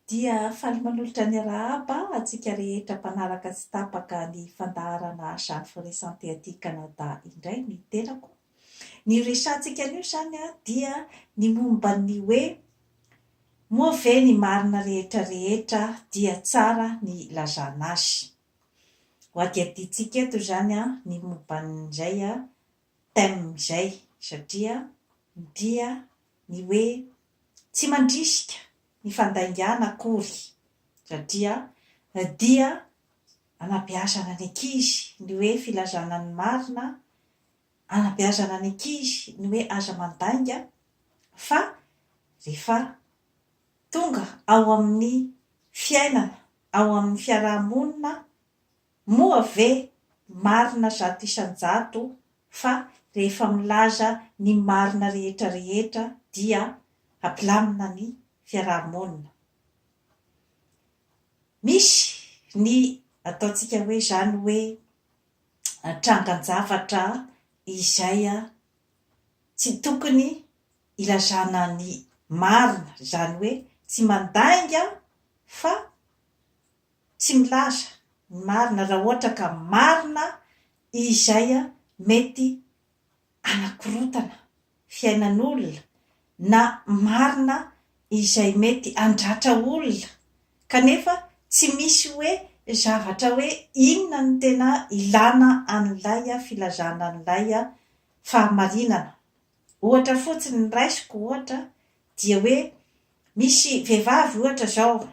Dia faly manolotra ny arahaba antsika rehetra mpanaraka tsy tapaka ny fandaharana Jeanne Forêt Santé aty Canada indray ny tenako. Ny resahantsika anio izany dia ny momba ny hoe moa ve ny marina rehetra rehetra dia tsara ny ilazana azy. Ho adihadiantsika eto izany ny momba an'izay thème izay satria dia ny hoe tsy mandrisika ny fandaingana akory satria dia anabeazana ny ankizy ny hoe filazana ny marina, anabeazana ny ankizy ny hoe aza mandainga fa rehefa tonga ao amin'ny fiainana, ao amin'ny fiaraha-monina Moa ve marina 100% fa rehefa milaza ny marina rehetra rehetra dia hampilamina ny fiaraha-monina? Misy ny ataontsika hoe izany hoe trangan-javatra izay tsy tokony ilazana ny marina, izany hoe tsy mandainga fa Tsy milaza ny marina raha ohatra ka marina izay mety hanakorontana fiainan'olona na marina izay mety handratra olona kanefa tsy misy hoe zavatra hoe inona no tena ilana an'ilay filazana an'ilay fahamarinana. Ohatra fotsiny ny raisiko ohatra dia hoe misy vehivavy ohatra izao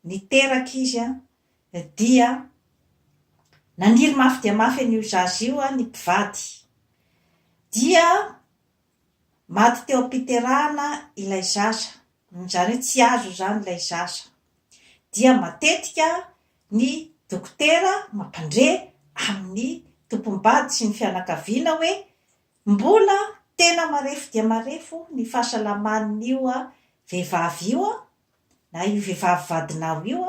niteraka izy dia naniry mafy dia mafy an'io zaza io ny mpivady. Dia maty teo am-piterahana ilay zaza, izany hoe tsy azo izany ilay zaza. Dia matetika ny dokotera mampandre amin'ny tompom-bady sy ny fianakaviana hoe mbola tena marefo dia marefo ny fahasalaman'io vehivavy io na io vehivavy vadinao io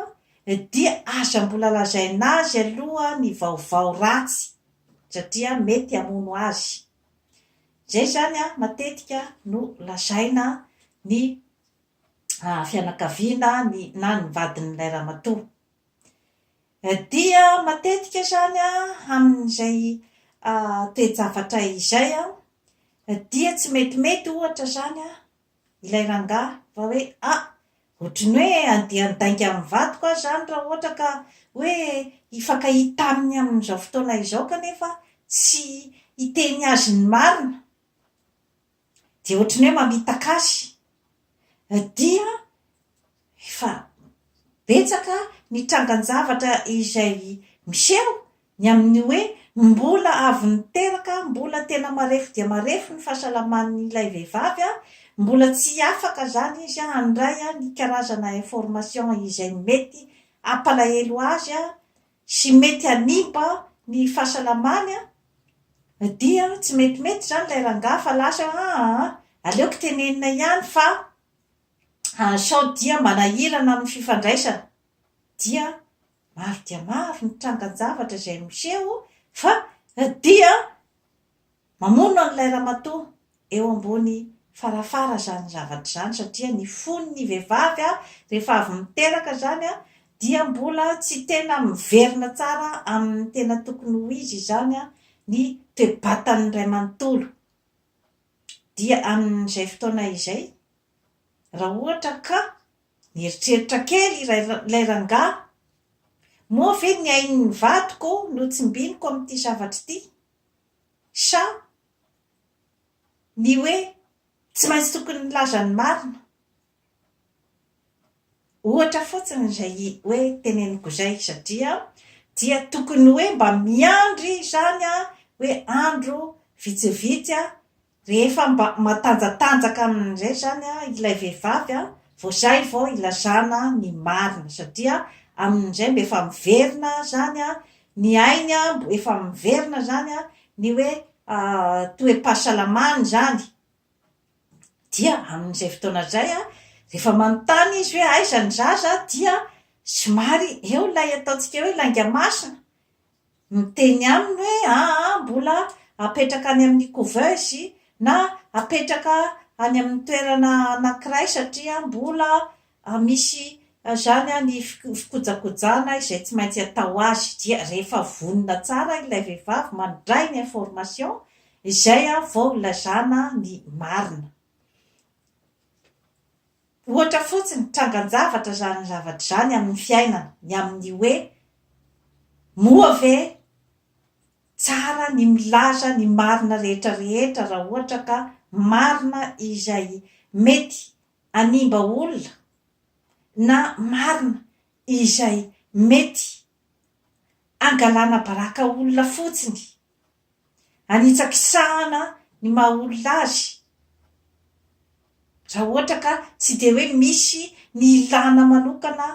dia aza mbola lazaina azy aloha ny vaovao ratsy satria mety hamono azy. Izay izany matetika no lazaina ny fianakaviana ny na ny vadin'ilay ramatoa. Dia matetika izany amin'izay toe-javatra izay dia tsy metimety ohatra izany ilay rangahy fa hoe ah! ohatry ny hoe andeha handainga amin'ny vadiko aho izany raha ohatra ka hoe hifankahita aminy amin'izao fotoana izao kanefa tsy hiteny azy ny marina dia ohatry ny hoe mamitaka azy dia efa betsaka ny trangan-javatra izay miseho Ny amin'ny hoe mbola avy niteraka, mbola tena marefo dia marefo ny fahasalaman'ilay vehivavy, mbola tsy afaka izany izy handray ny karazana information izay mety hampalahelo azy sy mety hanimba ny fahasalamany, dia tsy metimety izany ilay rangahy fa lasa aa aleoko tenenina ihany fa sao dia manahirana amin'ny fifandraisana, dia Maro dia maro ny trangan-javatra izay miseho fa dia mamono an'ilay ramatoa eo ambony farafara izany zavatra izany satria ny fon'ny vehivavy rehefa avy miteraka izany dia mbola tsy tena miverina tsara amin'ny tena tokony ho izy izany ny toe-batan'ny iray manontolo. Dia amin'izay fotoana izay raha ohatra ka Nieritreritra kely ilay rangahy, Moa ve ny ain'ny vadiko no tsimbiniko amin'ity zavatra ity? Sa ny hoe tsy maintsy tokony milaza ny marina? Ohatra fotsiny izay hoe teneniko izay satria dia tokony hoe mba miandry izany hoe andro vitsivitsy Rehefa mba matanjatanjaka amin'izay izany ilay vehivavy vao izay vao ilazana ny marina satria amin'izay mba efa miverina izany ny ainy, efa miverina izany ny hoe toe-pahasalamany izany. Dia amin'izay fotoana izay rehefa manontany izy hoe aiza ny zaza dia somary eo ilay ataontsika hoe lainga masina miteny aminy hoe aa mbola apetraka any amin'ny couveuse na apetraka any amin'ny toerana anankiray satria mbola misy. izany ny fikojakojana izay tsy maintsy atao azy dia rehefa vonona tsara ilay vehivavy mandray ny information izay vao ilazana ny marina. Ohatra fotsiny, trangan-javatra izany zavatra izany amin'ny fiainana, ny amin'ny hoe moa ve tsara ny milaza ny marina rehetra rehetra raha ohatra ka marina izay mety hanimba olona na marina izay mety hangalana baraka olona fotsiny, hanitsakitsahana ny maha olona azy, raha ohatra ka tsy dia hoe misy ny ilana manokana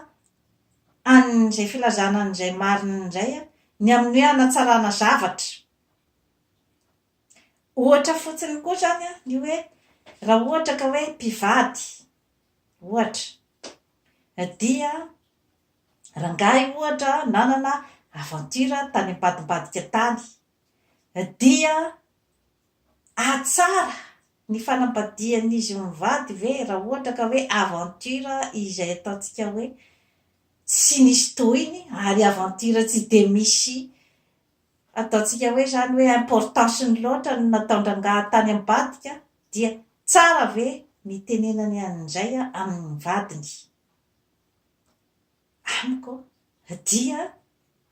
an'izay filazana an'izay marina izay ny amin'ny hoe hanatsarana zavatra. Ohatra fotsiny koa izany ny hoe raha ohatra ka hoe mpivady, ohatra, dia rangahy ohatra nanana aventure tany ambadimbadika tany, dia hahatsara ny fanambadian'izy mivady ve raha ohatra ka hoe aventure izay ataontsika hoe tsy nisy tohiny ary aventure tsy dia misy Ataontsika hoe izany hoe importance-ny loatra no nataon-drangahy tany ambadika dia tsara ve ny itenenany an'izay amin'ny vadiny? Amiko dia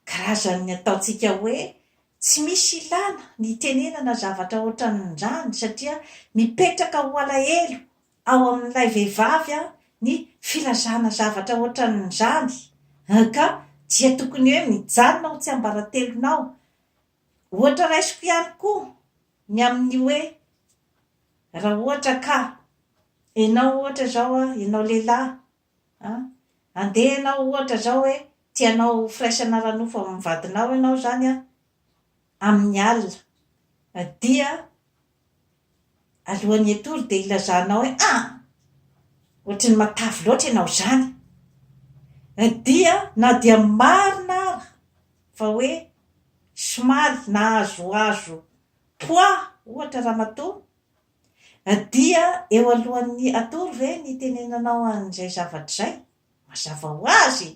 karazan'ny ataontsika hoe tsy misy ilana ny itenenana zavatra ohatran'izany satria mipetraka ho alahelo ao amin'ilay vehivavy ny filazana zavatra ohatran'izany ka dia tokony hoe mijanona ho tsiambaratelonao. Ohatra raisiko ihany koa ny amin'ny hoe raha ohatra ka ianao ohatra izao, ianao lehilahy an, andeha ianao ohatra izao hoe tianao firaisana ara-nofo amin'ny vadinao ianao izany an, amin'ny alina dia Alohan'ny hatory dia ilazanao hoe ah! Ohatry ny matavy loatra ianao izany. Dia na dia marina ara fa hoe somary nahazoazo poids ohatra ramatoa, dia eo alohan'ny hatory ve ny hitenenanao an'izay zavatra izay? Mazava ho azy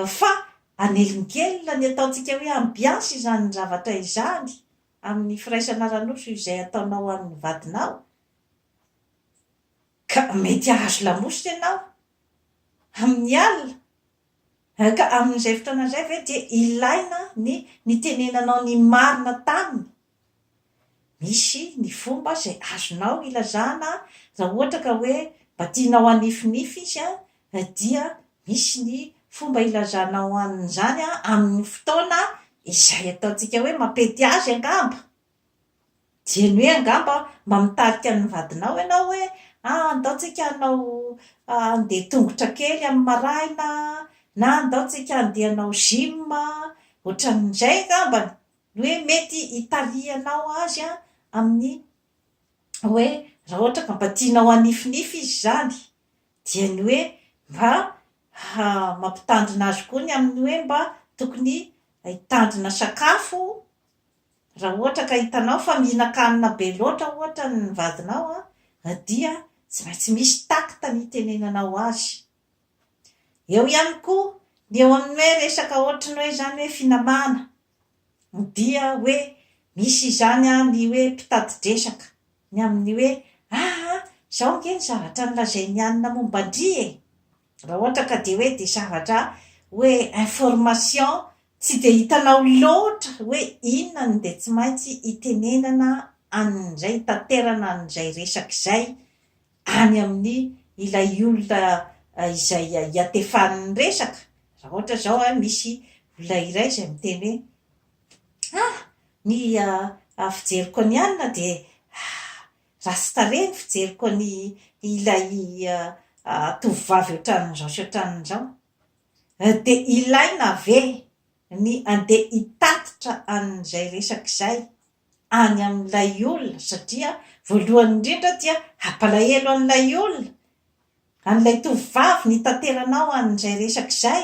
fa hanelingelina ny ataontsika hoe ambiance izany zavatra izany. amin'ny firaisana ara-nofo izay ataonao amin'ny vadinao, ka mety hahazo lamosina ianao amin'ny alina, ka amin'izay fotoana izay ve dia ilaina ny nitenenanao ny marina taminy? Misy ny fomba izay azonao ilazana raha ohatra ka hoe mba tianao hanifinify izy dia misy ny fomba ilazanao an'izany amin'ny fotoana izay ataontsika hoe mampety azy angamba. Dia ny hoe angamba mba mitarika ny vadinao ianao hoe ah andao tsika hanao handeha tongotra kely amin'ny maraina na andao tsika handeha hanao gym, ohatran'izay angambany ny hoe mety hitarihanao azy amin'ny hoe raha ohatra ka mba tianao hanifinify izy izany dia ny hoe mba mampitandrina azy koa ny amin'ny hoe mba tokony hitandrina sakafo raha ohatra ka hitanao fa mihinan-kanina be loatra ohatra ny vadinao dia tsy maintsy misy tact ny hitenenanao azy. Eo ihany koa ny eo amin'ny hoe resaka ohatry ny hoe izany hoe finamana dia hoe misy izany ny hoe mpitati-dresaka ny amin'ny hoe aa izao ange ny zavatra nolazain'i anona momba an-dry e! Raha ohatra ka dia hoe dia zavatra hoe information tsy dia hitanao loatra hoe inona no dia tsy maintsy itenenana an'izay, itaterana an'izay resaka izay any amin'ny ilay olona izay iatefan'ny resaka. Raha ohatra izao misy olona iray izay miteny hoe ah! Ny fijeriko an'i anona dia ratsy tarehy ny fijeriko an'i ilay tovovavy ohatran'izao sy ohatran'izao. Dia ilaina ve ny andeha hitatitra an'izay resaka izay any amin'ilay olona satria voalohany indrindra dia hampalahelo an'ilay olona, an'ilay tovovavy nitateranao an'izay resaka izay,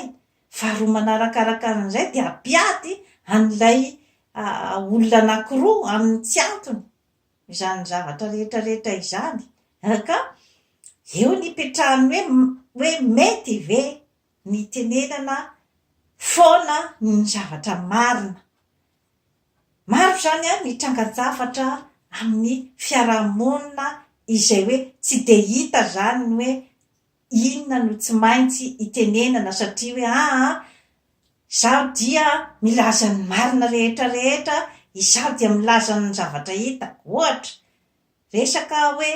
faharoa manarakaraka an'izay dia hampiady an'ilay olona anankiroa amin'ny tsy antony izany zavatra rehetra rehetra izany ka eo ny ipetrahan'ny hoe hoe mety ve? ny itenenana foana ny zavatra marina. Maro izany ny trangan-javatra amin'ny fiarahamonina izay hoe tsy dia hita izany ny hoe inona no tsy maintsy itenenana satria hoe aa izaho dia milaza ny marina rehetra rehetra, izaho dia milaza ny zavatra hitako. Ohatra, resaka hoe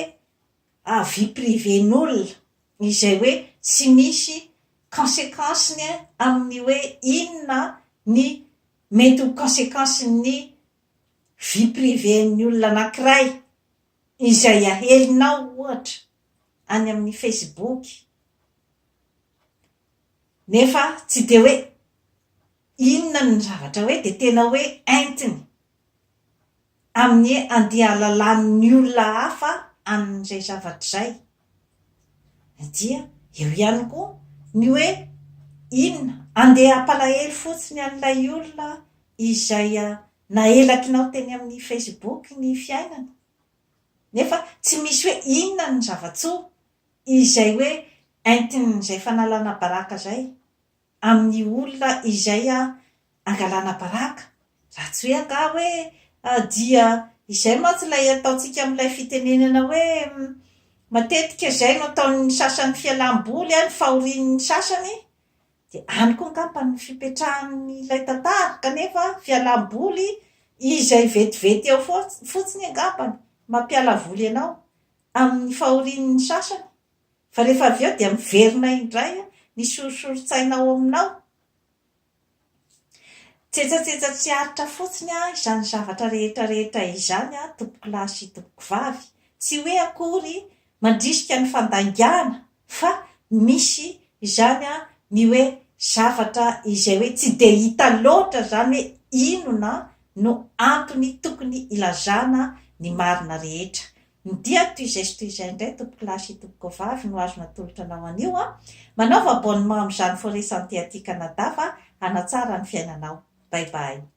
vie privée-n'olona izay hoe tsy misy consequence-ny amin'ny hoe inona ny mety ho consequence-n'ny vie privée-n'ny olona anankiray izay ahelinao ohatra any amin'ny facebook nefa tsy dia hoe inona ny zavatra hoe dia tena hoe entiny amin'ny andeha halalan'ny olona hafa amin'izay zavatra izay. Dia eo ihany koa ny hoe inona, andeha hampalahelo fotsiny an'ilay olona izay naelakinao teny amin'ny facebook ny fiainana. Nefa tsy misy hoe inona ny zava-tsoa izay hoe entin'izay fanalana baraka izay. amin'ny olona izay angalana baraka, raha tsy hoe angaha hoe dia izay mantsy ilay ataontsika amin'ilay fitenenana hoe matetika izay no ataon'ny sasany fialam-boly ny fahorian'ny sasany, dia any koa angamba ny fipetrahan'ilay tantara kanefa fialam-boly izay vetivety eo fotsiny angambany mampiala voly anao amin'ny fahorian'ny sasany. Fa rehefa avy eo dia miverina indray ny sorisorin-tsaina ao aminao. Tsetsatsetsa tsy aritra fotsiny izany zavatra rehetra rehetra izany tompokolahy sy tompokovavy. Tsy hoe akory mandrisika ny fandaingana fa misy izany ny hoe zavatra izay hoe tsy dia hita loatra izany hoe inona no antony tokony hilazana ny marina rehetra. Ny dia toy izay sy toy izay indray tompokolahy sy tompokovavy no azo natolotra anao anio an! Manaova abonnement amin'izany Forêt Santé aty Canada fa hanatsara ny fiainanao. Bye bye.